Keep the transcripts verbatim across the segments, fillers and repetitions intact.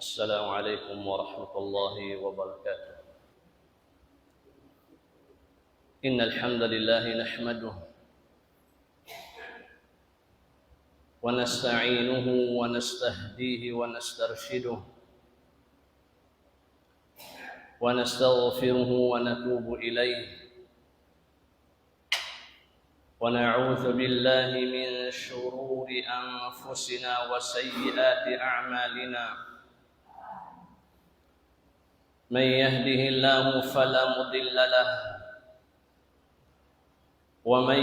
السلام عليكم ورحمة الله وبركاته. إن الحمد لله نحمده ونستعينه ونستهديه ونسترشده ونستغفره ونتوب إليه، ونعوذ بالله من شرور أنفسنا وسيئات أعمالنا. من يهده الله فلا مضل له، ومن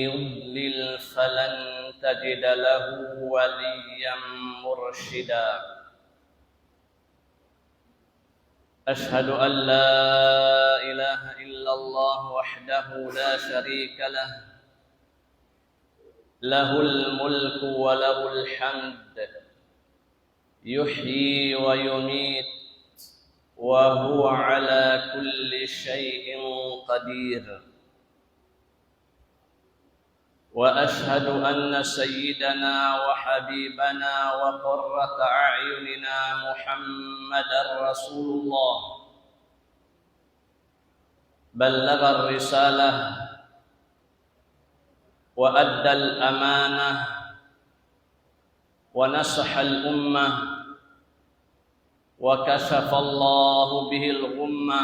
يضلل فلن تجد له وليا مرشدا. أشهد أن لا إله إلا الله وحده لا شريك له، له الملك وله الحمد، يحيي ويميت، وهو على كل شيء قدير. وأشهد أن سيدنا وحبيبنا وقرة أعيننا محمدا رسول الله، بلغ الرسالة وأدى الأمانة ونصح الأمة وكشف الله به الغمة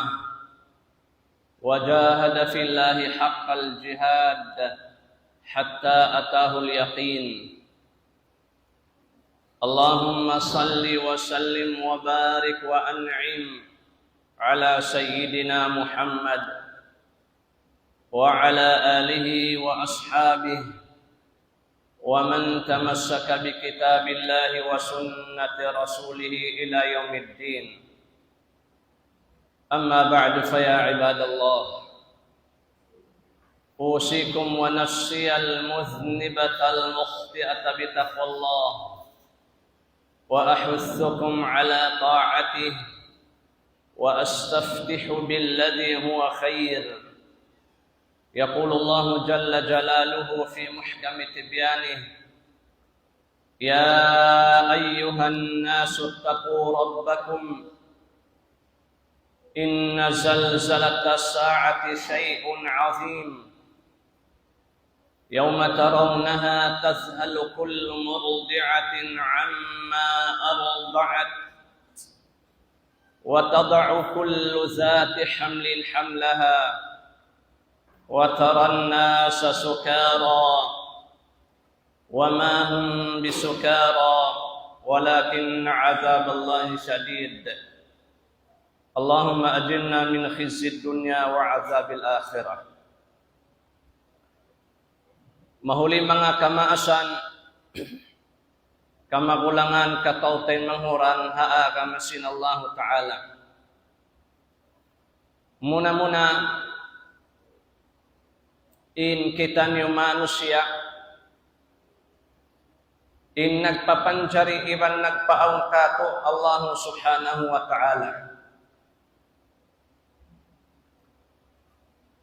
وجاهد في الله حق الجهاد حتى أتاه اليقين. اللهم صل وسلم وبارك وأنعم على سيدنا محمد وعلى آله وأصحابه ومن تمسك بكتاب الله وسنة رسوله إلى يوم الدين. أما بعد، فيا عباد الله، أوصيكم ونفسي المذنبة المخطئة بتقوى الله، وأحثكم على طاعته، وأستفتح بالذي هو خير. يقول الله جل جلاله في محكم تبيانه: يا أيها الناس اتقوا ربكم، إن زلزلة الساعة شيء عظيم، يوم ترونها تذهل كل مرضعة عما أرضعت، وتضع كل ذات حمل حملها، وترى الناس سكارى، وما هم بسكارى، ولكن عذاب الله شديد. اللهم أجرنا من خزي الدنيا وعذاب الآخرة. Mahuli manga kamaasan, kamagulangan, kataw-taymanghuran ha agama sin Allahu Ta'ala. Muna-muna, in kitaniyu manusiya', in nagpapanjari iban nagpaawn kātu' Allahu Subhanahu wa Ta'ala.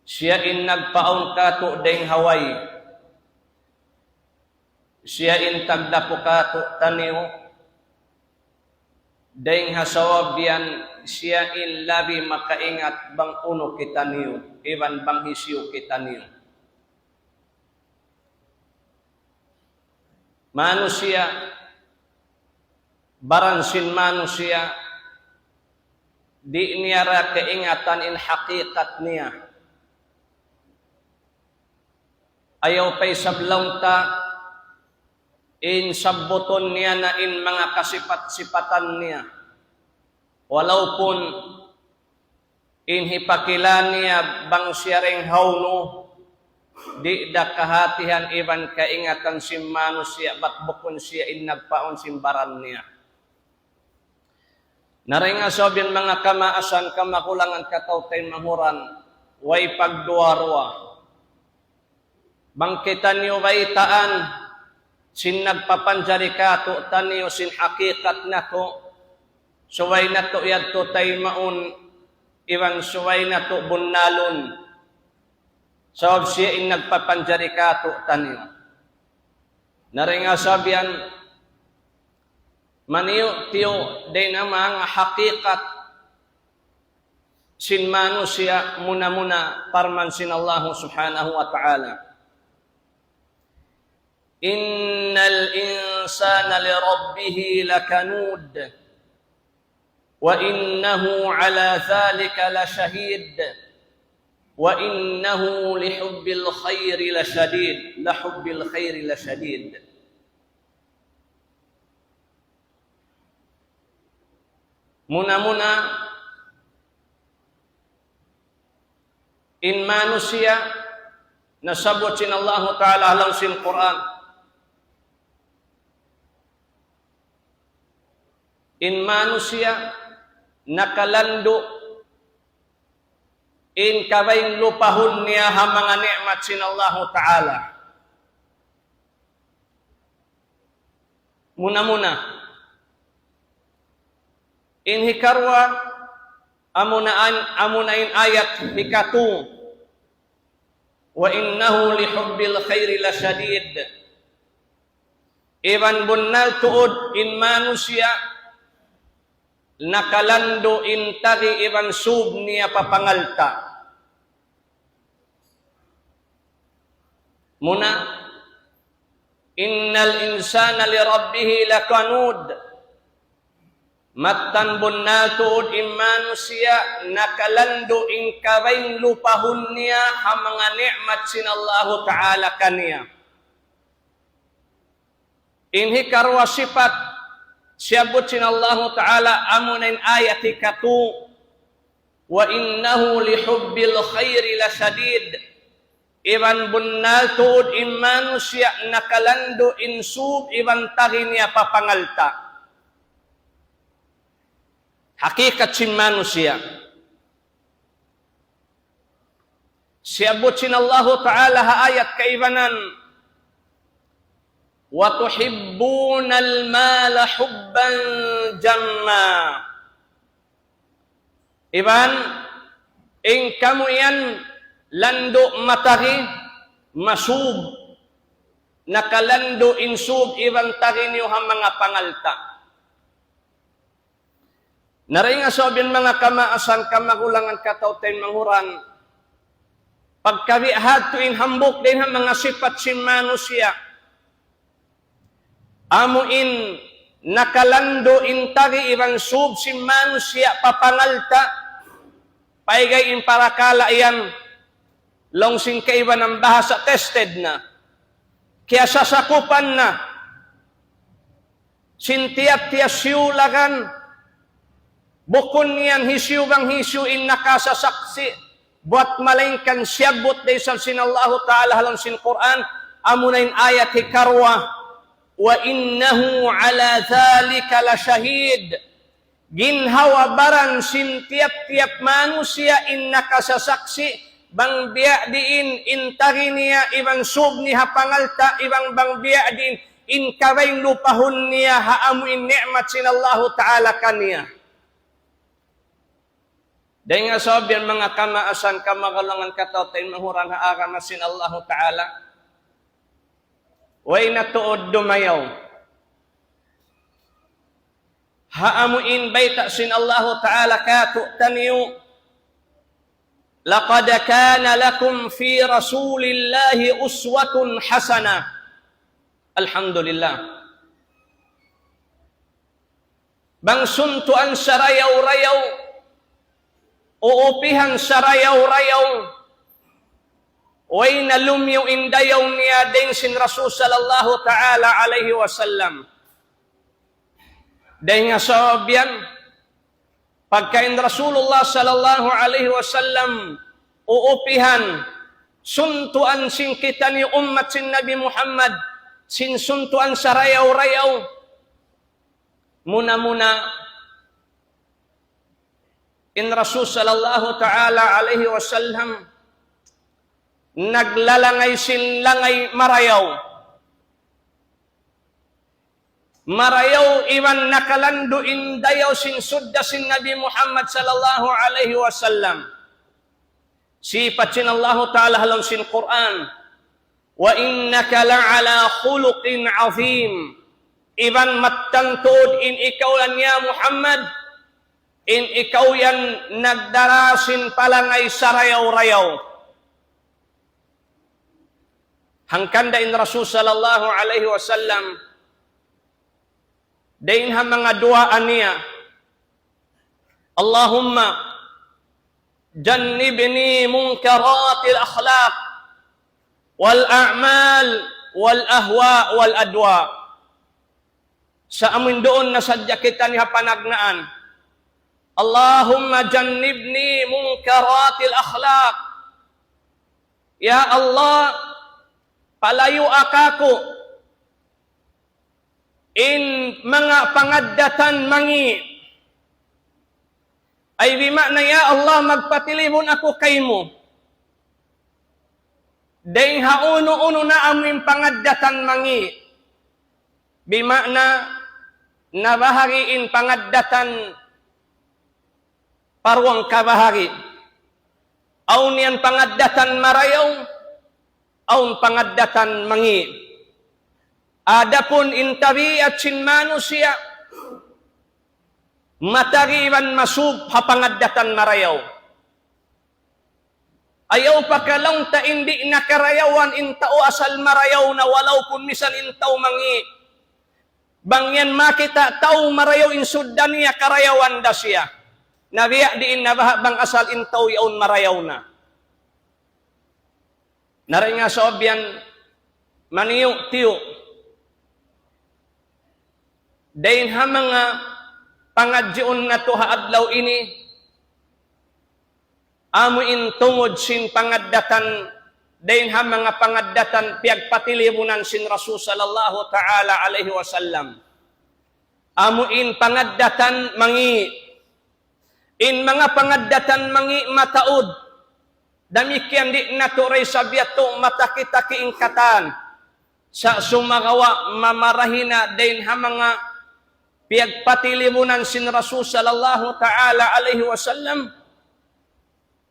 Siya in nagpaawn kātu' dayng ha way. Siya in tagdapu kātu'niyu. Dayng ha sabab yan, siya in labi makaingat bang unu kitaniyu, iban bang hisiyu kitaniyu. Manusiya', baran sin manusiya', di' niya da kaingatan in hakikat niya. Ayaw pa isab laung ta in sabbutun niya na in manga kasipat-sipatan niya. Walaupun in hipakila niya bang siya dayng hawnu, di' da kahatihan iban kaingatan sin manusiya' bat bukun siya in nagpaawn sin baran niya. Na dayng ha sabab yan manga kamaasan, kamagulangan, kataw-taymanghuran, way pagduwa-ruwa. Bang kitaniyu baytaan sin nagpapanjari kātu'niyu sin hakikat natu', subay natu' yadtu taymaun, iban subay natu' bunnalun. Sabab siya in nagpapanjari kātu'niyu. Na dayng ha sabab yan, Maniyu-tiyu dayn ha manga hakikat sin manusiya', muna-muna parman sin Allahu Subhanahu wa Ta'ala. إن الإنسان لربه لكنود وإنه على ذلك لشهيد وإنه لحب الخير لشديد، لحب الخير لشديد. Muna-muna, in manusiya' nasabbut sin Allahu Ta'ala ha lawm sin Qur'an. In manusiya' nakalandu' in kabayng lupahun niya ha manga ni'mat sin Allahu Ta'ala. Muna-muna. In hikaruwa, amuna an-, amuna in ayat hikatu. وإنه لحب الخير لشديد. Iban bunnal tuud in manusiya' nakalandu' in tagi iban sūb niya pa pangalta'. Muna, إن الإنسان لربه لكنود. Mattan bunnal tuud in manusiya' nakalandu' in kabayng lupahun niya ha manga ni'mat sin Allahu Ta'ala kaniya. In hikaruwa sipat, siyabbut sin Allahu Ta'ala amuna in ayat hikatu, وإنه لحب الخير لشديد. Iban bunnal tuud in manusiya' nakalandu' in sūb iban tagi niya pa pangalta'. Hakikat sin manusiya'. Siyabbut sin Allahu Ta'ala ha ayat kaibanan, وتحبون المال حبا جما. Iban, in kamu yan landu' matagi, masūb, nakalandu' in sūb iban tagi niyu ha manga pangalta'. Na dayn ha sabab yan manga kamaasan, kamagulangan, kataw-taymanghuran, pagkawi' hādtu in hambuuk dayn ha manga sipat sin manusiya'. Amu in nakalandu' in tagi iban sūb sin manusiya' pa pangalta', paygay in parakala' yan, laung sin kaibanan bahasa, tested na. Kiyasasakupan na sin tiyap-tiyap siyulagan, bukun niyan hisiyu bang hisiyu in nakasasaksi', buwat malaingkan siyabbut da isab sin Allahu Ta'ala ha lawm sin Qur'an, amuna in ayat hikaruwa, وإنه على ذلك لشهيد. Ginhawa-baran sin tiyap-tiyap manusiya' in nakasasaksi', bang biya' diin in tagi niya iban sūb niya ha pangalta', iban bang biya' diin in kabayng lupahun niya ha amu in ni'mat sin Allahu Ta'ala kaniya. Dayn ha sabab yan manga kamaasan, kamagulangan, kataw-taymanghuran ha agama sin Allahu Ta'ala, way na tuud dumayaw ha amu in bayta' sin Allahu Ta'ala kātu'niyu, لقد كان لكم في رسول الله أسوة حسنة. Alhamdulillah. Bang suntuan sarayaw-rayaw, uupihan sarayaw-rayaw, way na lumiyu in dayaw niya dayn sin Rasul sallallahu ta'ala alayhi wasallam. Dayn ha sabab yan, pagka in Rasulullah sallallahu alayhi wasallam uupihan, suntuan sin kitaniyu ummat sin Nabi Muhammad, sin suntuan sarayaw-rayaw, muna-muna, in Rasul sallallahu ta'ala alayhi wasallam naglalangay sin langay marayaw. Marayaw iban nakalandu' in dayaw sin sudda sin Nabi Muhammad sallallahu alayhi wasallam. Sipat sin Allahu Ta'ala ha lawm sin Qur'an, وإنك لعلى خلق عظيم. Iban mattan tuud in ikaw yan ya Muhammad, in ikaw yan nagdara sin palangay sarayaw-rayaw. Hangkan da in Rasul sallallahu alayhi wasallam, dayn ha manga duwaa niya, اللهم جنبني منكرات الأخلاق والأعمال والأهواء والأدواء. Sa' amun duun na sadja kita ini ha panagnaan. اللهم جنبني منكرات الأخلاق. Ya Allah, palayua kaku' in manga pangaddatan mangi'. Ay bima'na, ya Allah, magpatilibun aku kaymu dayn ha unu-unu na amu in pangaddatan mangi'. Bima'na, nabahagi' in pangaddatan pa duwa kabahagi'. Awn yan pangaddatan marayaw, awn pangaddatan mangi'. Adapun in tabiat sin manusiya', matari iban masub ha pangaddatan marayaw. Ayaw pa kalaung ta in di' na karayawan in tau asal marayaw na walaupun misan in tau mangi'. Bang yan makita' tau marayaw in sudda niya karayawan da siya. Na biya' diin na baha' bang asal in tau yaun marayaw na. Na dayn ha sabab yan maniyu'-tiyu'. Dayn ha manga pangadjiun natu' ha adlaw ini, amu in tungud sin pangaddatan, dayn ha manga pangaddatan piyagpatilibunan sin Rasul sallallahu ta'ala alayhi wasallam. Amu in pangaddatan mangi'. In manga pangaddatan mangi' mataud. Damikkiyan di' natu' da isab yadtu mataki-taki in katan. Sa' sumagawa' mamarahi na dayn ha manga piyagpatilibunan sin Rasul sallallahu ta'ala alayhi wasallam.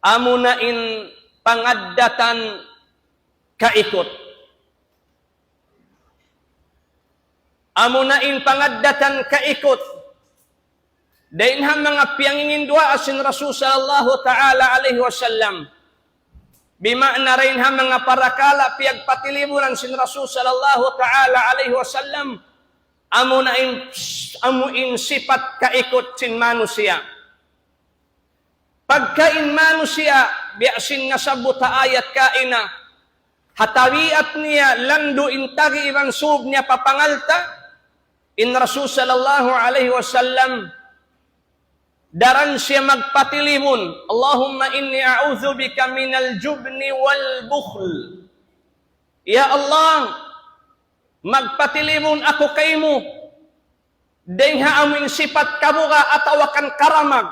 Amuna in pangaddatan kaikut. Amuna in pangaddatan kaikut. Dayn ha manga piyanginduwaa sin Rasul sallallahu ta'ala alayhi wasallam. Bima'na dayn ha manga parakala' piyagpatilibunan sin Rasul sallallahu ta'ala alayhi wasallam. Amuna in, amu in sipat kaikut sin manusiya'. Pagka in manusiya', biya' sin nasabbut ha ayat kaina, ha tabiat niya, landu' in tagi iban sub niya pa pangalta', in Rasul sallallahu alayhi wasallam, daran siya magpatilibun, اللهم إني أعوذ بك من الجبن والبخل. Ya Allah, magpatilibun aku kaymu, dayn ha amu in sipat kabuga' atawa kan karamag.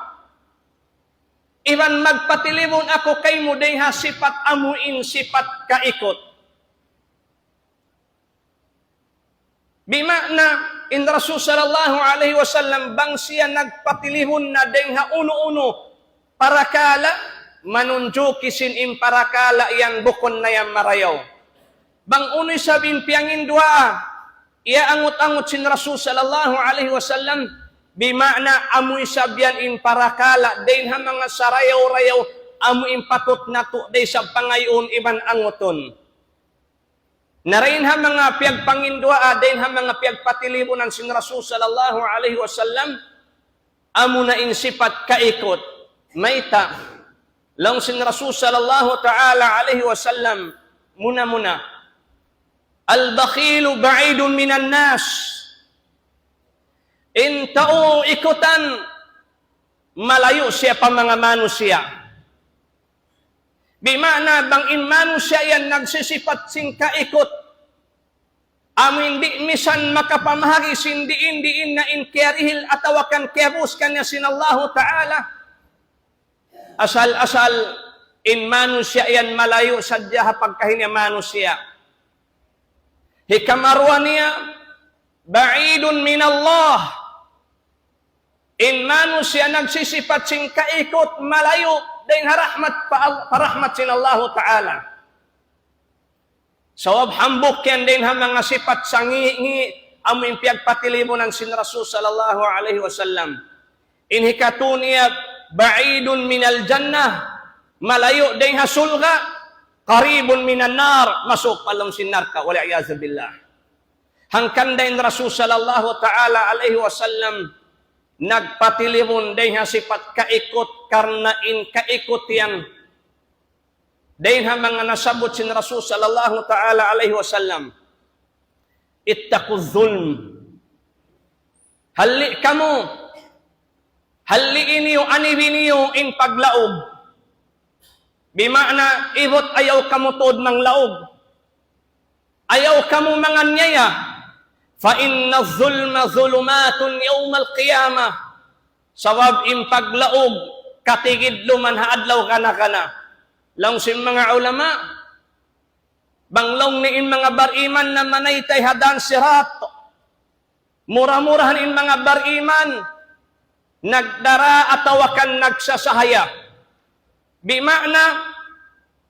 Iban magpatilibun aku kaymu dayn ha sipat amu in sipat kaikut. Bima'na in Rasul sallallahu alayhi wasallam bang siya nagpatilibun na dayn ha unu-unu parakala', manunjuki sin in parakala' yan bukun na yan marayaw. Bang unu isab in piyanginduwaa, iyaangut-angut sin Rasul sallallahu alayhi wasallam, bima'na amu isab yan in parakala', dayn ha manga sarayaw-rayaw, amu in patut natu' da isab pangayuun iban angutun. Na dayn ha manga piyagpanginduwaa, dayn ha manga piyagpatilibunan sin Rasul sallallahu alayhi wasallam, amuna in sipat kaikut. Mayta'? Laung sin Rasul sallallahu ta'ala alayhi wasallam, muna-muna, البخيل بعيد من الناس. In tau ikutan, malayu' siya pa manga manusiya'. Bima'na bang in manusiya' yan nagsisipat sin kaikut, amu in di' misan makapamahagi sin diin-diin na in kiyarihil atawa kan kiyabus kaniya sin Allahu Ta'ala. Asal-asal in manusiya' yan malayu' sadja ha pagkahi niya manusiya'. Hikaruwa niya, بعيد من الله. In manusiya' nagsisipat sin kaikut malayu' dayn ha rahmat pa Al-, pa rahmat sin Allahu Ta'ala. Sabab hambuuk yan dayn ha manga sipat sangi'-ngi', amu in piyagpatilibunan sin Rasul sallallahu alayhi wasallam. In hikatu niya, بعيد من الجنة, malayu' dayn ha surga', قريب من النار, masuuk pa lawm sin narka', والعياذ بالله. Hangkan da in Rasul sallallahu ta'ala alayhi wasallam nagpatilibun dayn ha sipat kaikut, karna' in kaikut yan dayn ha manga nasabbut sin Rasul sallallahu ta'ala alayhi wasallam. اتقوا الظلم. Halli' kamu, halli' niyu, anibi niyu in paglaug. Bima'na, ibut ayaw kamu tuud manglaug. Ayaw kamu manganiyaya. فإن الظلم ظلمات يوم القيامة. Sabab in paglaug katigidluman ha adlaw gana-gana. Laung sin manga ulama, bang laung niya in manga bariman namanaytay ha dan sirat, mura-murahan in manga bariman nagdara atawa kan nagsasahaya. Bima'na,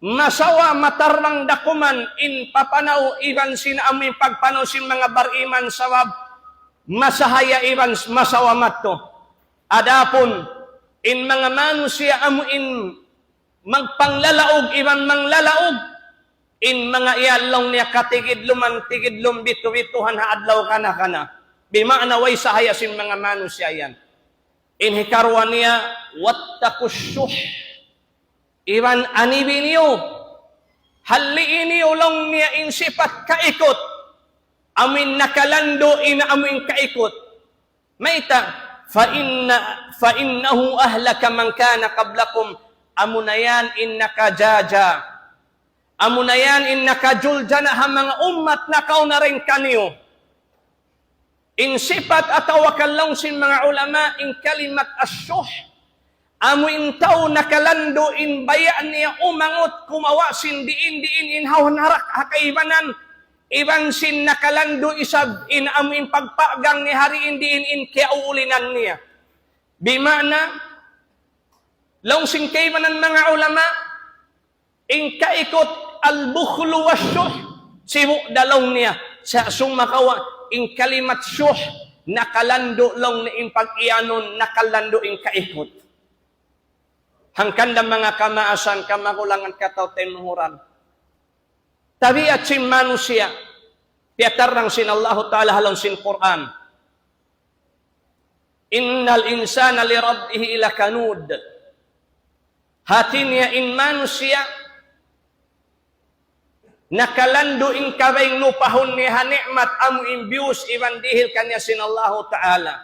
masawa matarrang dakuman in papanaw iban sin amu in pagpanaw sin manga bariman sabab masahaya iban masawa madtu. Adapun in manga manusiya' amu in magpanglalaug iban manglalaug, in manga yan laung niya katigidluman tigidlum bitu-bituhan ha adlaw gana-gana. Bima'na way sahaya sin manga manusiya' yan. In hikaruwa niya, واتقوا الشح. Iban anibi niyu, halli' niyu laung niya in sipat kaikut, amu in nakalandu' in amu in kaikut. Mayta', فإن، فإنه أهلك من كان قبلكم. Amu na yan in nakajaja. Amu na yan in nakajuljana ha manga ummat nakauna dayn kaniyu. In sipat atawa kan laung sin manga ulama, in kalimat الشح, amu in tau nakalandu' in baya' niya umangut kumawa' sin diin-diin in hawn harak ha kaibanan, iban sin nakalandu' isab in amu in pagpagang niya ha diin-diin in kiyauulinan niya. Bima'na, laung sin kaibanan manga ulama, in kaikut البخل والشح, sibu' da laung niya. Sa' sumagawa', in kalimat shuh, nakalandu' laung niya in pag-iyanun, nakalandu' in kaikut. Hangkan da manga kamaasan, kamagulangan, kataymanghuran. Tabiat sin manusiya', piyatarrang sin Allahu Ta'ala ha lawm sin Qur'an. إن الإنسان لربه لكنود. Hati niya in manusiya', nakalandu' in kabayng lupahun niya ha ni'mat amu in biyus iban dihil kaniya sin Allahu Ta'ala.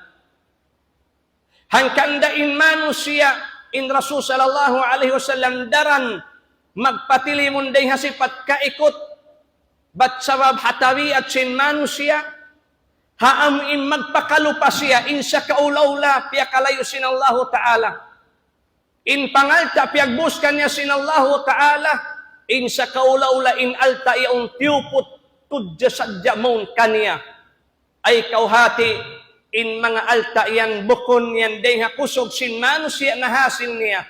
Hangkan da in manusiya', in Rasul sallallahu alayhi wasallam daran magpatilimun dayng ha sipat kaikut, bat sabab ha tabiat sin manusiya', ha amu in magpakalupa siya, in sakaula-ula, piyakalayu' sin Allahu Ta'ala. In pangalta' piyagbus kaniya sin Allahu Ta'ala, in sakaula-ula in alta' yaun tiyuput tudja sadja mawn kaniya. Ay kawhati, in manga alta' yan bukun yan dayng ha kusug sin manusiya' nahasil niya.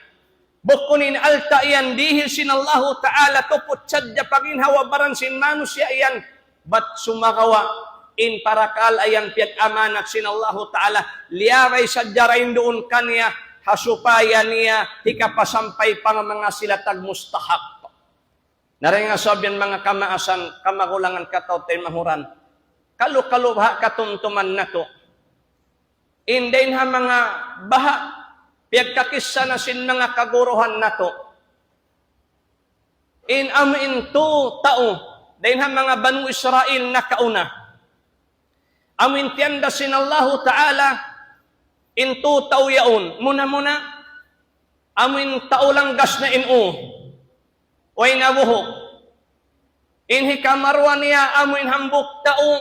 Bukun in alta' yan dihil sin Allahu Ta'ala tuput sadja paginhawa-baran sin manusiya' yan. Bat sumagawa' in parakala' yan piyag-amanat sin Allahu Ta'ala, liyabay sadja dayn duun kaniya, ha supaya niya hikapasampay pa manga sila tagmustahak. Na dayn ha sabab yan manga kamaasan, kamagulangan, kataymanghuran. Kalu-kalu baha' katumtuman natu'. In dayn ha manga baha' piyagkakissa na sin manga kaguruhan natu'. In amu in tu tau, dayn ha manga Banu Israil nakauna. Amu in tiyanda sin Allahu Ta'ala, in tu tau yaun, muna-muna, amu in tau langgas na in u, way na buhuk. In hikaruwa niya, amu in hambuuk tau,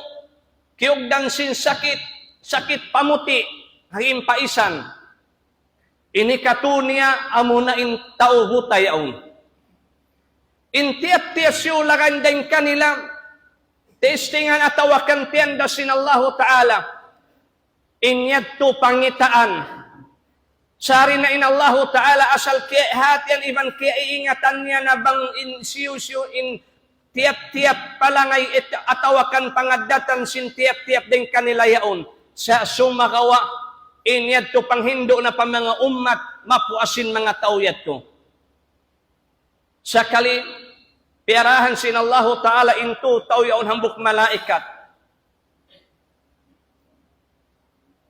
kiyugdan sin sakit, sakit pamuti', hagin paisan. In hikatu niya, amu na in tau buta yaun. In tiyap-tiyap siyu lagan dayn kanila, testingan atawa kan tiyanda sin Allahu Ta'ala. In yadtu pangitaan. Sari na in Allahu Ta'ala asal kiyahatihan iban kiyaiingatan niya na bang in siyu-siyu in tiyap-tiyap palangay it-, atawa kan pangaddatan sin tiyap-tiyap dayn kanila yaun. Sa' sumagawa', in yadtu panghindu' na pa manga ummat, mapuas in manga tau yadtu. Sakali, piyarahan sin Allahu Ta'ala in tau yaun hambuuk malaikat.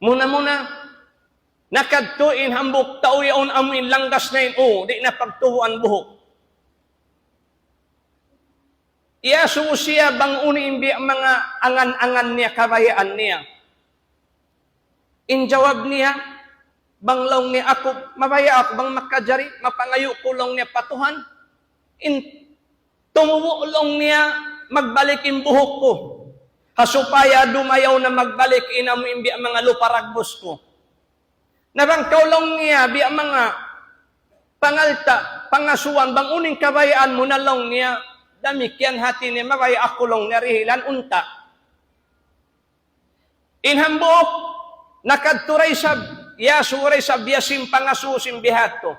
Muna-muna, nakadtu in hambuuk tau yaun amu in langgas na in ū, di' na pagtubuan buhuk. Iyasubu siya bang unu in biya' manga angan-angan niya, kabayaan niya. In jawab niya, bang laung niya aku, mabaya' aku bang makajari, mapangayu' ku laung niya pa Tuhan. In tumubu' laung niya magbalik in buhuk ku. Ha supaya dumayaw na magbalik in amu in biya' manga lupa ragbus ku. Na bang kaw laung niya, biya' manga pangalta', pangasubuhan, bang unu in kabayaan mu na laung niya, damikkiyan hati niya, mabaya' aku laung niya rihilan unta'. In hambuuk, nakadtu da isab, iyasubu da isab, biya' sin pangasubu sin bihadtu.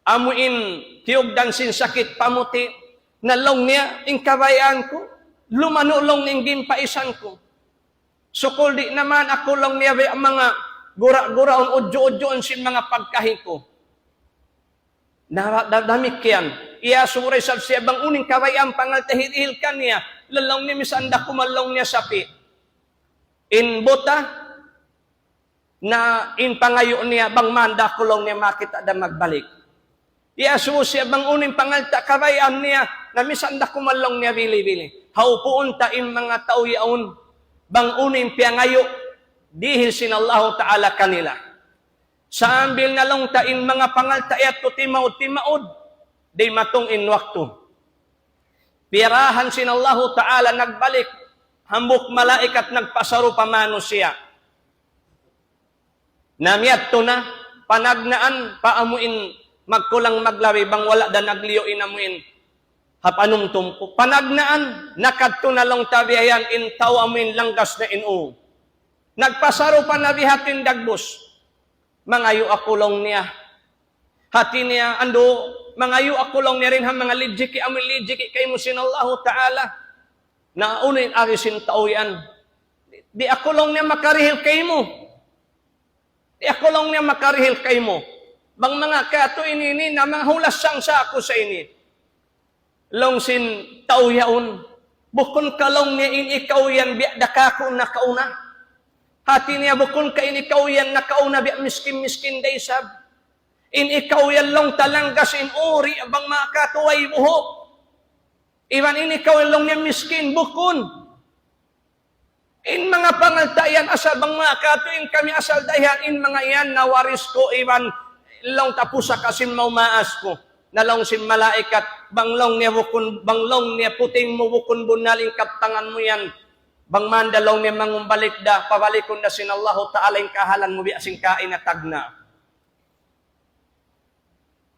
Amu in tiyugdan sin sakit pamuti', na laung niya, in kabayaan ku, lumanu' laung niya in ginpaisan ku. Sukul di' na man aku laung niya biya' manga gura-guraun, udju-udjuun sin manga pagkahi ku. Na, da-, damikkiyan. Iyasubu da isab siya bang unu in kabayaan pangalta' hirihil kaniya. Laung niya misan da kuman laung niya sapi'. In buta, na in pangayu' niya bang man da aku laung niya makita' da magbalik. Iyasubu siya bang unu in pangalta' kabayaan niya, na misan da kuman laung niya bili-bili. Haupuun ta in manga tau yaun, bang unu in piyangayu', dihil sin Allahu Ta'ala kanila. Sambil na laung ta in manga pangalta' yadtu timaud-timaud, dimatung in waktu. Piyarahan sin Allahu Ta'ala nagbalik, hambuuk malaikat nagpasarupa manusiya'. Na miyadtu na, panagnaan, pa amu in magkulang maglabi, bang wala' da nagliyu in amu in ha panumtum ku. Panagnaan, nakadtu na laung ta biya' yan, in tau amu in langgas na in ū. Nagpasarupa na biya' ha yan dagbus. Mangayu' aku laung niya. Hati niya, andu', mangayu' aku laung niya dayn ha manga lijiki', amu in lijiki' kaymu sin Allahu Ta'ala. Na unu in agi sin tau yan. Di' aku laung niya makarihil kaymu. Di' aku laung niya makarihil kaymu. Bang manga katu' ini, ini, na manga hulas sangsa' aku sa ini. Laung sin tau yaun, bukun ka laung niya in ikaw yan biya' da kaku' nakauna. Hati niya bukun ka in ikaw yan nakauna biya' miskin-miskin da isab. In ikaw yan laung ta langgas in ū, di' bang manga katu' way buhuk. Iban in ikaw yan laung niya miskin, bukun. In manga pangalta' yan asal bang manga katu' in kami asal dayahan in manga yan nawaris ku iban laung ta pusaka sin manga maas ku. Na laung sin malaikat, bang laung niya bukun, bang laung niya puting mu bukun bunnal in kabtangan mu yan. Bang man da laung niya mangumbalik da, pabalikun da sin Allahu Ta'ala in kahalan mu biya' sin kaina tagna'.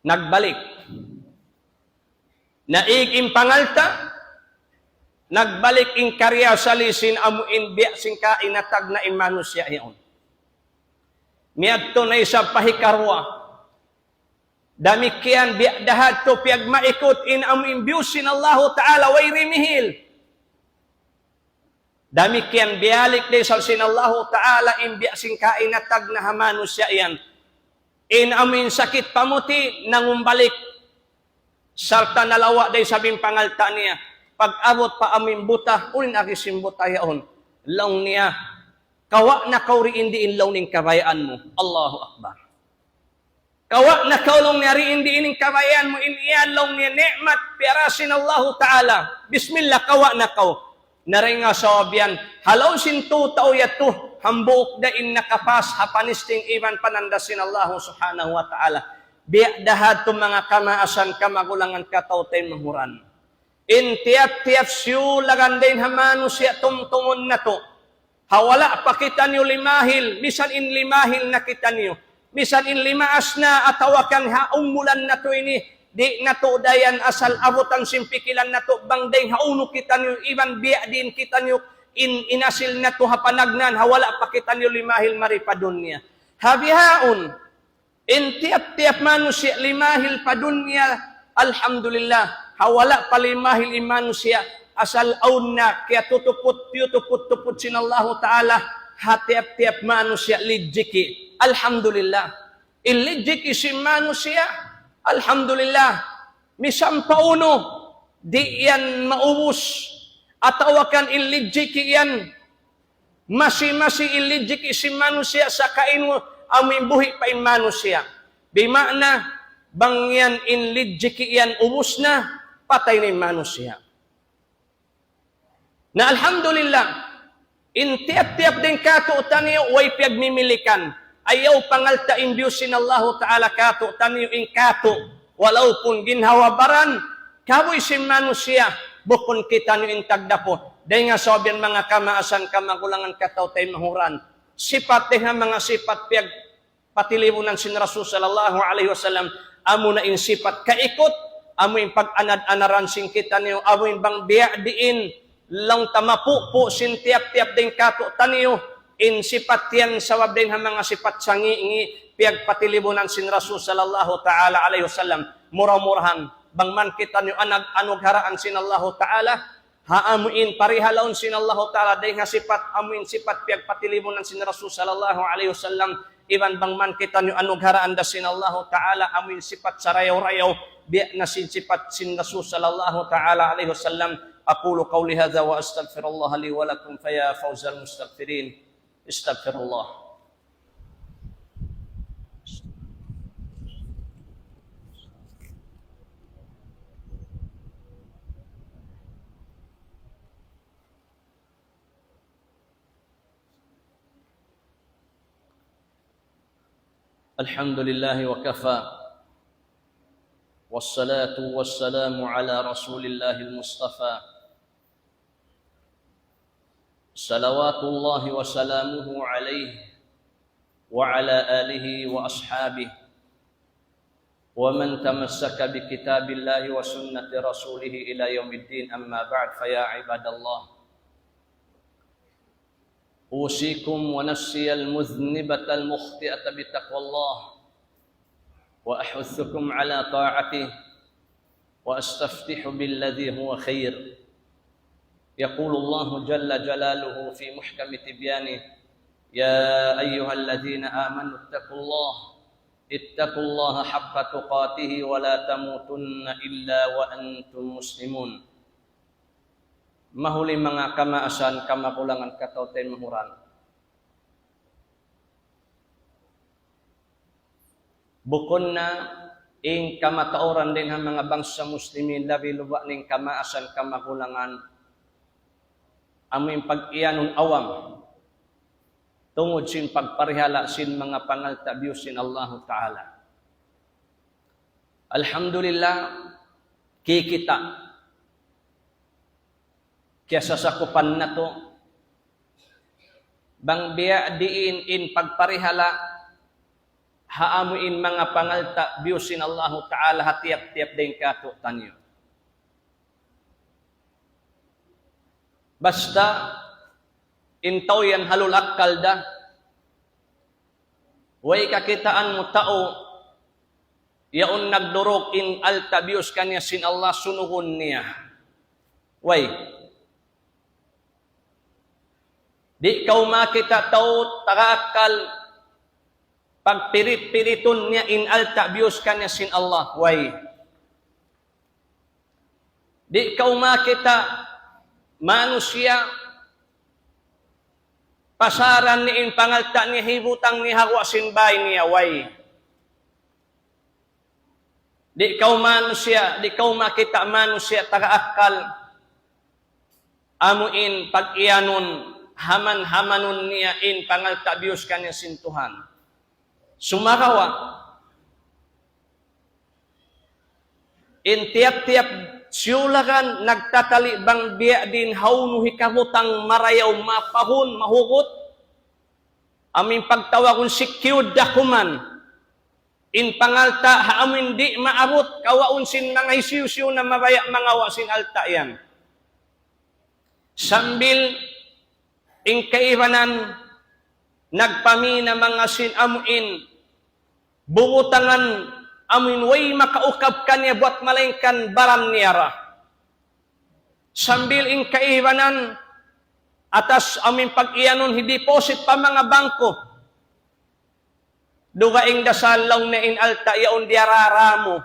Nagbalik. Naig in pangalta', nagbalik in kariyasali sin amu in biya' sin kaina tagna' in manusiya' yaun. Miyadtu na isab pa hikaruwa. Damikkiyan biya' da hadtu piyagmaikut in amu in biyus sin Allahu Ta'ala way rimihil. Damikkiyan biyalik da isab sin Allahu Ta'ala in biya' sin kaina tagna' ha manusiya' yan. In amu in sakit pamuti' nangumbalik. Sarta' nalawa' da isab in pangalta' niya. Pag-abut pa amu in buta, unu in agi sin buta yaun. Laung niya, kawa' na kaw ri in diin laung in kabayaan mu. Allahu Akbar. Kawa' na kaw laung niya ri in diin in kabayaan mu in yan laung niya ni'mat piyara sin Allahu Ta'ala. Bismillah, kawa' na kaw. Na dayn ha sabab yan, ha laum sin tau yadtu, hambuuk da in nakapas ha panisting iban pananda sin Allahu Subhanahu wa Ta'ala. Biya' da hadtu manga kamaasan kamagulangan kataw-taymanghuran. In tiyap-tiyap siyulagan dayn ha manusiya' tumtumun natu'. Ha wala' pa kitaniyu limahil, misan in limahil na kitaniyu. Misan in limaas na atawa kan ha umulan natu' ini, di' natu' da yan asal abutan sin pikilan natu' bang dayn ha unu kitaniyu, iban biya' diin kitaniyu, in, in asil natu' ha panagnaan, ha wala' pa kitaniyu limahil mari pa dunya. Ha bihaun, in tiyap-tiyap manusiya' limahil pa dunya, alhamdulillah, ha wala' pa limahil in manusiya', asal awn na kiyatutuput, tiyutuput-tuput sin Allahu Ta'ala, ha tiyap-tiyap manusiya' lijiki. Alhamdulillah. In lijiki sin manusiya', alhamdulillah. Misan pa unu, di' yan maubus. Atawa kan in lijiki yan, masi-masi in lijiki sin manusiya' sakainu amu in buhi' pa in manusiya'. Bima'na, bang yan in lijiki yan ubus na, patay na in manusiya'. Na alhamdulillah, in tiyap-tiyap dayn kātu'niyu way piyagmimilikan. Ayaw pangalta' in biyus sin Allahu Ta'ala kātu'niyu in kātu'. Walaupun ginhawa-baran, kabuhi' sin manusiya', bukun kitaniyu in tagdapu. Dayn ha sabab yan manga kamaasan, kamagulangan, kataw-taymanghuran. Sipat dayn ha manga sipat piyagpatilibunan sin Rasul sallallahu alayhi wasallam, amuna in sipat kaikut, amu in pag-anad-anaran sin kitaniyu, amu in bang biya' diin, laung ta mapupu' sin tiyap-tiyap dayn kātu'niyu, in sipat yan sabab dayn ha manga sipat sangi'-ngi' piyagpatilibunan sin Rasul sallallahu ta'ala alayhi wasallam. Mura-murahan, bang man kitaniyu anag-, anugharaan sin Allahu Ta'ala, ha amu in parihalaun sin Allahu Ta'ala, dayn ha sipat, amu in sipat piyagpatilibunan sin Rasul sallallahu alayhi wasallam, iban bang man kitaniyu anugharaan da sin Allahu Ta'ala, amu in sipat sarayaw-rayaw, biya' na sin sipat sin Rasul sallallahu ta'ala alayhi wasallam. أقول قولي هذا وأستغفر الله لي ولكم فيا فوز المستغفرين. استغفر الله. الحمد لله وكفى، والصلاة والسلام على رسول الله المصطفى، صلوات الله وسلامه عليه وعلى آله وأصحابه ومن تمسك بكتاب الله وسنة رسوله إلى يوم الدين، أما بعد، فيا عباد الله، أوصيكم ونفسي المذنبة المخطئة بتقوى الله، وأحثكم على طاعته، وأستفتح بالذي هو خير. يقول الله جل جلاله في محكم تبيانه: يا أيها الذين آمنوا اتقوا الله، اتقوا الله حق تقاته ولا تموتن إلا وأنتم مسلمون. Mahuli manga kamaasan, kamagulangan, kataw-taymanghuran. Bukun na in kamatauran dayn ha manga bangsa Muslimin, labi-labi na in kamaasan, kamagulangan, amu in pag-iyanun awam tungud sin pagparihala' sin manga pangalta' biyus sin Allahu Ta'ala. Alhamdulillah, kikita', kiyasasakupan natu', bang biya' diin in pagparihala' ha amu in manga pangalta' biyus sin Allahu Ta'ala ha tiyap-tiyap dayn kātu'niyu. Basta in tau yan halul akkal da, way kakitaan mu tau yaun nagduruk in alta' biyus kaniya sin Allah, sunugun niya. Way. Di' kaw makakita' tau taga akkal pagpirit-piritun niya in alta' biyus kaniya sin Allah. Way. Di' kaw makakita' manusiya' pasaran niya in pangalta' niya, hibutang niya ha guwa' sin bāy niya, way. Di' kaw manusiya', di' kaw makakita' manusiya' taga akkal, amu in pag-iyanun, haman-hamanun niya in pangalta' biyus kaniya sin Tuhan. Sumagawa', in tiyap-tiyap siyulagan nagtatali' bang biya' diin hawnu hikabutang marayaw, mapahun, mahugut. Amu in pagtawagun secured document. In pangalta' ha amu in di' maabut, kawaun sin manga hisiyu-siyu na mabaya' mangawa' sin alta' yan. Sambil in kaibanan nagpamina manga sin amu in bubutangan amuin way makaukab kaniya buat malaingkan baran niya ra. Sambil in kaibanan atas amuin pag-iyanun hi-deposit pa manga bangko. Dugaing da sa laung niya in alta' yaun diyarara mu.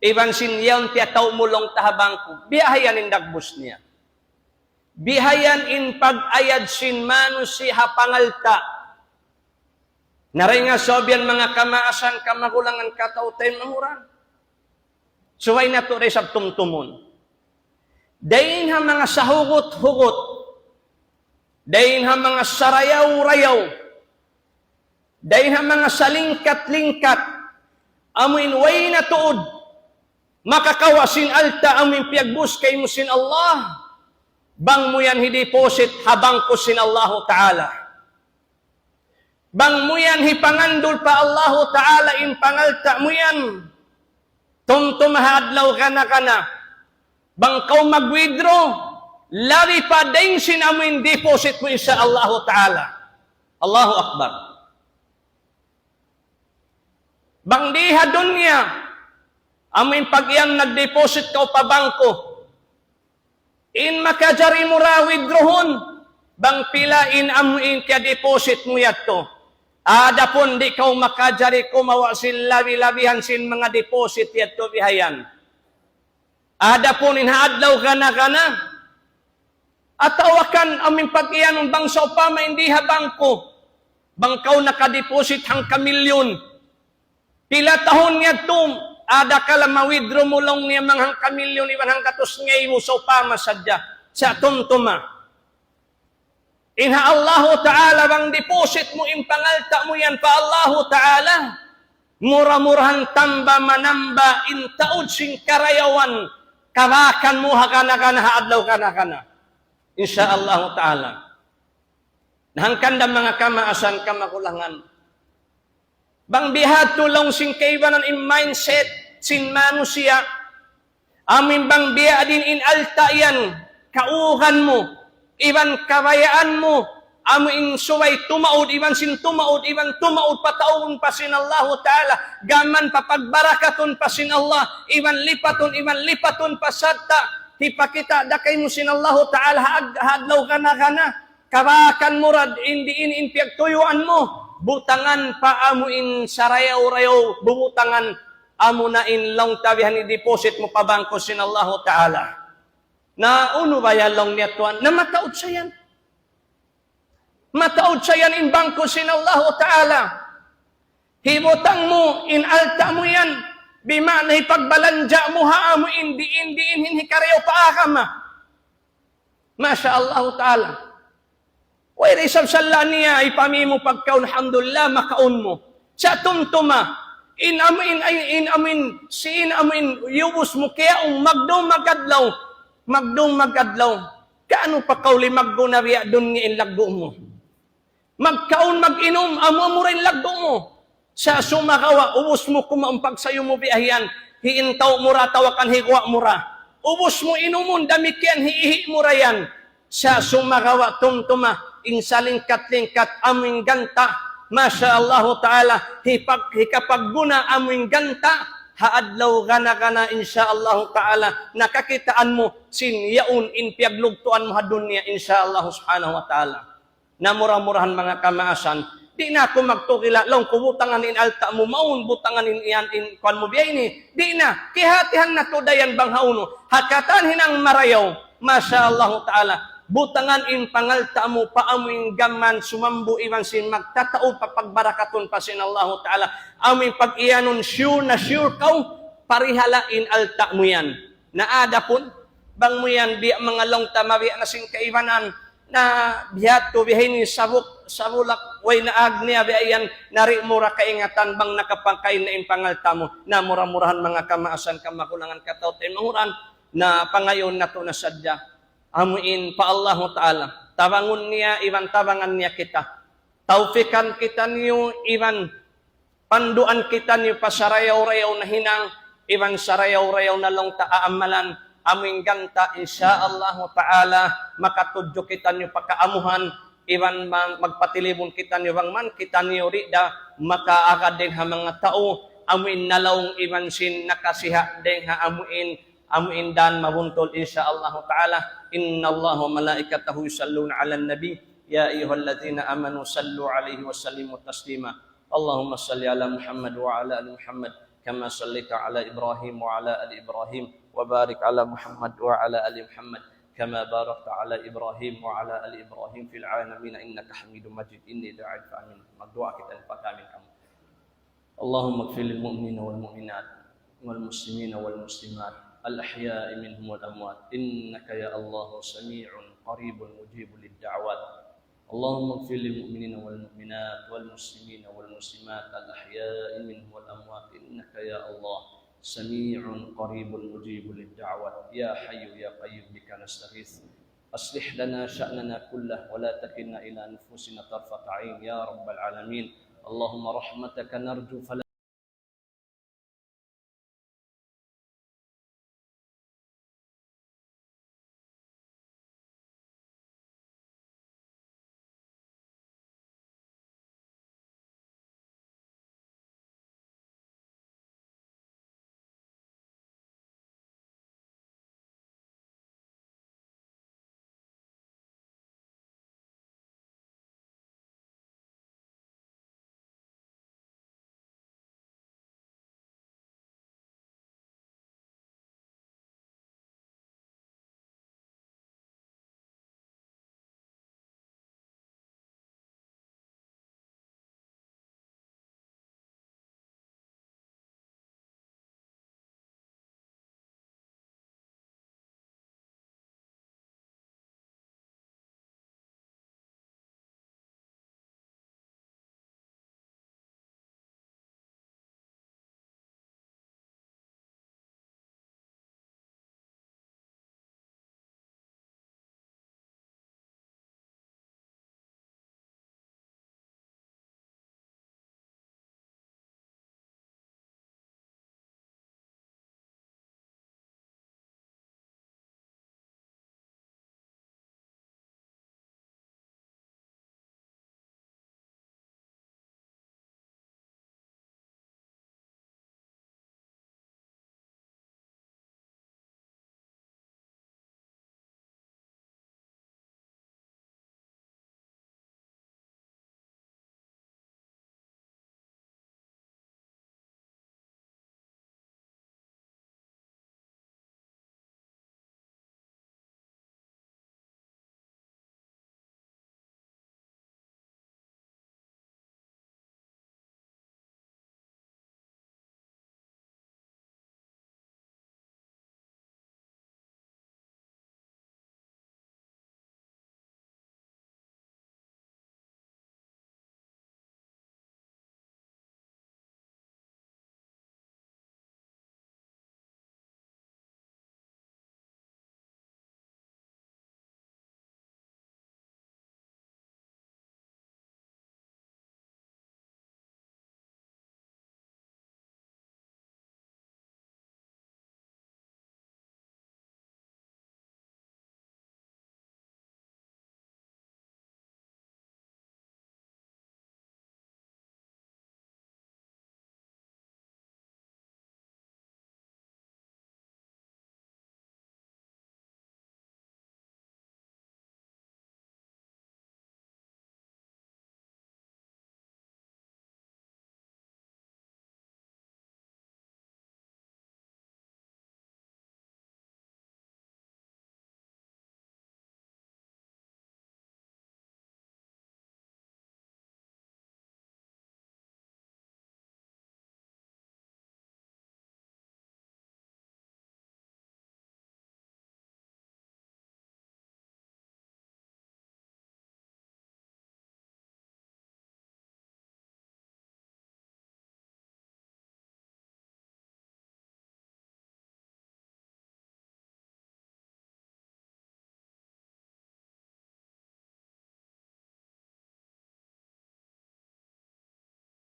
Iban sin yaun tiyatau' mu laung ta ha bangko. Biya' yan in dagbus niya. Biya' yan in pag-ayad sin manusiya' ha pangalta'. Na dayn ha sabab yan manga kamaasan, kamagulangan, kataw-taymanghuran. Subay natu' da isab tumtumun. Dayn ha manga sahugut-hugut. Dayn ha manga sarayaw-rayaw. Dayn ha manga salingkat-lingkat. Amuin way na tuud makakawa' sin alta' amuin piyagbuus kaymu sin Allah. Bang mu yan hi-deposit ha bangko sin Allahu Ta'ala. Bang mu yan hipangandul pa Allahu Ta'ala in pangalta' mu yan. Tumtuma ha adlaw kana-kana. Bang kaw mag-withdraw, labi pa dayn sin amuin deposit mu insya Allahu Ta'ala. Allahu Akbar. Bang di ha dunya, amuin pag-iyan nag-deposit kaw pa bangko. In makajari mu ra withdrawhun, bang pila in amuin kiya-deposit mu yadtu. Adapun di' kaw makajari kumawa' sin labi-labihan sin manga deposit yadtu bihayan. Adapun in ha adlaw kana-kana, atawa kan amuin pag-iyanun bang sawpama in di ha bangko, bang kaw naka-deposit hangka milyon, pila tahun yadtu, ada kala ma-withdraw mu laung niya manga hangka milyon iban hanggatus ngaibu sawpama sadja. Sa' tumtuma. In ha Allahu Ta'ala bang deposit mu in pangalta' mu yan pa Allahu Ta'ala, mura-murahan tamba manamba in taud sin karayawan kabakan mu ha kana-kana ha adlaw kana-kana. Insya Allahu Ta'ala. Na hangkan da manga kamaasan kamagulangan. Bang bihadtu laung sin kaibanan in mindset sin manusiya'. Amuin bang biya' diin in alta' yan, kaugan mu, iban kabayaan mu, amuin subay tumaud, iban sin tumaud, iban tumaud pataun pa sin Allahu Ta'ala, gam man papagbarakatun pa sin Allah, iban lipatun, iban lipatun pa sarta', hipakita' da kaymu sin Allahu Ta'ala ha ag-, ha adlaw kana-kana. Kabakan murad in diin in piyagtuyuan mu. Butangan pa amu in sarayaw-rayaw, bubutangan amu na in laung ta bihan in deposit mu pa bangko sin Allahu Ta'ala. Na unu ba yan laung niya tuwan? Na mataud sa yan. Mataud sa yan in bangko sin Allahu Ta'ala. Hibutang mu in alta' mu yan. Bima'na hipagbalanja' mu ha amu in diin-diin in hikarayaw pa agama. Masha Allahu Ta'ala. Way da isab sala' niya, ipami mu pagkaun, alhamdulillah, makaun mu. Sa' tumtuma, in amu in, in, in amu in, sin amu in, iyubus mu, kiyaun, magdung magadlaw, magdung magadlaw. Kaunu pa kaw limaggu' na biya' duun in laggu' mu? Magkaun, mag-inum, amu-amu ra in laggu' mu. Sa' sumagawa', ubus mu kumaun pagsayu mu biya' yan, hiintaw mu ra, tawakan higuwa' mu ra. Ubus mu inumun, damikkiyan hiihi' mu ra yan. Sa' sumagawa', tumtuma, in salingkat-lingkat amu in ganta'. Masha Allahu Ta'ala, hipag-, hikapagguna amu in ganta'. Ha adlaw gana-gana, insha Allahu Ta'ala, nakakitaan mu, sin yaun in piyaglugtuan mu ha dunya, insha Allahu Subhanahu wa Ta'ala. Na mura-murahan manga kamaasan, di' na aku magtugila', laung ku butangan in alta' mu, mawn butangan in yan, in kuwan mu biya' ini. Di' na, kihatihan natu' da yan bang hawnu. Ha katan hinang marayaw, Masha Allahu Ta'ala, butangan in pangalta' mu pa amu in gam man sumambu iban sin magtatau pa pagbarakatun pa sin Allahu Ta'ala. Amu in pag-iyanun sure na sure kaw, parihala' in alta' mu yan. Na adapun, bang mu yan, biya' manga laung ta, mabiya' na sin kaibanan, na biya' tu biya' ini sabuk, sabulak, way na ag niya biya' yan, na di' mu ra kaingatan bang nakapangkain na in pangalta' mu, na mura-murahan manga kamaasan, kamagulangan, kataw-taymanghuran, na pangayuun natu' na sadja. Amu in pa Allahu Ta'ala, tabangun niya, iban tabangan niya kita. Tawfikan kitaniyu, iban panduan kitaniyu pa sarayaw-rayaw na hinang, iban sarayaw-rayaw na laung ta aamalan, amu in ganta', insha Allahu Ta'ala, makatudju kitaniyu pa kaamuhan, iban ma-, magpatilibun kitaniyu bang man kitaniyu di' da makaagad dayn ha manga tau, amuin nalaung iban sin nakasiha dayng ha amuin, amuin dan mabuntul, insya Allah ta'ala. إن الله وملائكته يصلون على النبي يا أيها الذين آمنوا صلوا عليه وسلموا تسليما. اللهم صل على محمد وعلى آل محمد كما صليت على إبراهيم وعلى آل إبراهيم وبارك على محمد وعلى آل محمد كما باركت على إبراهيم وعلى آل إبراهيم في العالمين إنك حميد مجيد. Ini du'a kami, magdu'a kita pagkamin kamu. اللهم اغفر للمؤمنين والمؤمنات والمسلمين والمسلمات الأحياء منهم والأموات إنك يا الله سميع قريب مجيب للدعوات. اللهم اغفر للمؤمنين والمؤمنات والمسلمين والمسلمات الأحياء منهم والأموات إنك يا الله سميع قريب مجيب للدعوات. يا حي يا قيوم بك نستغيث أصلح لنا شأننا كله ولا تكلنا إلى أنفسنا طرفة عين يا رب العالمين. اللهم رحمتك نرجو فلا